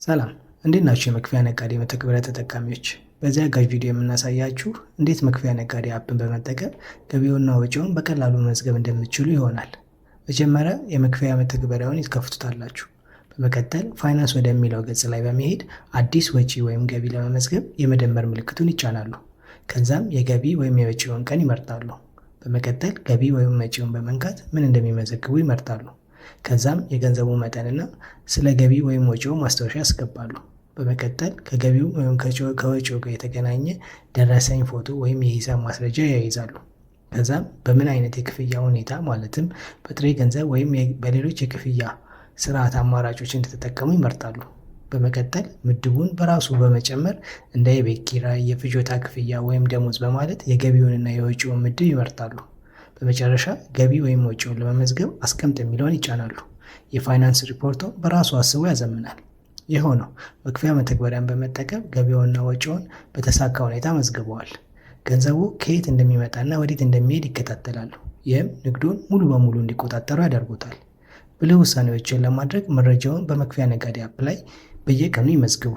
ሰላም፣ እንዴት ናችሁ? የመክፈያ ነጋዴ መተግበሪያ ተጠቃሚዎች፣ በዚህ አጋዥ ቪዲዮ የምናሳያችሁ እንዴት መክፈያ ነጋዴ app ን በመጠቀም ገቢውንና ወጪውን በቀላሉ መመዝገብ እንደምትችሉ ይሆናል። መጀመሪያ የመክፈያ መተግበሪያውን ይከፍቱታላችሁ። በመቀጠል ፋይናንስ ወደሚለው ገጽ ላይ በመሄድ አዲስ ወጪ ወይም ገቢ ለመመዝገብ የመደመር ምልክቱን ይጫናሉ። ከዛም የገቢ ወይም የወጪውን ቀን ይመርጣሉ። በመቀጠል ገቢ ወይም ወጪውን በመንካት ምን እንደሚመዘግቡ ይመርጣሉ። ከዛም የገንዘቡ መጠንና ስለ ገቢ ወይም ወጪው ማስታወሻ ያስገባሉ። በመቀጠል ከገቢው ወይም ከወጪው ጋር የተገናኘ ደረሰኝ፣ ፎቶ ወይም የሂሳብ ማስረጃ ያይዛሉ። ከዛም በምን አይነት የክፍያ ሁኔታ፣ ማለትም በጥሬ ገንዘብ ወይም በሌሎች የክፍያ ስርዓት አማራጮች እንደተጠቀሙ ይመርጣሉ። በመቀጠል ምድቡን በራሱ በመጨመር እንደ የቤት ኪራይ፣ የፍጆታ ክፍያ ወይም ደሞዝ በማለት የገቢውንና የወጪውን ምድብ ይመርጣሉ። በመጨረሻ ገቢ ወይም ወጪውን ለመመዝገብ አስቀምጥ የሚለውን ይጫናሉ። የፋይናንስ ሪፖርቶ በራሱ አስቦ ያዘምናል። ይኸው ነው፣ መክፈያ መተግበሪያን በመጠቀም ገቢውንና ወጪውን በተሳካ ሁኔታ መዝግበዋል። ገንዘቡ ከየት እንደሚመጣና ወዴት እንደሚሄድ ይከታተላሉ። ይህም ንግዱን ሙሉ በሙሉ እንዲቆጣጠሩ ያደርጉታል። ብልህ ውሳኔዎችን ለማድረግ መረጃውን በመክፈያ ነጋዴ app ላይ በየቀኑ ይመዝግቡ።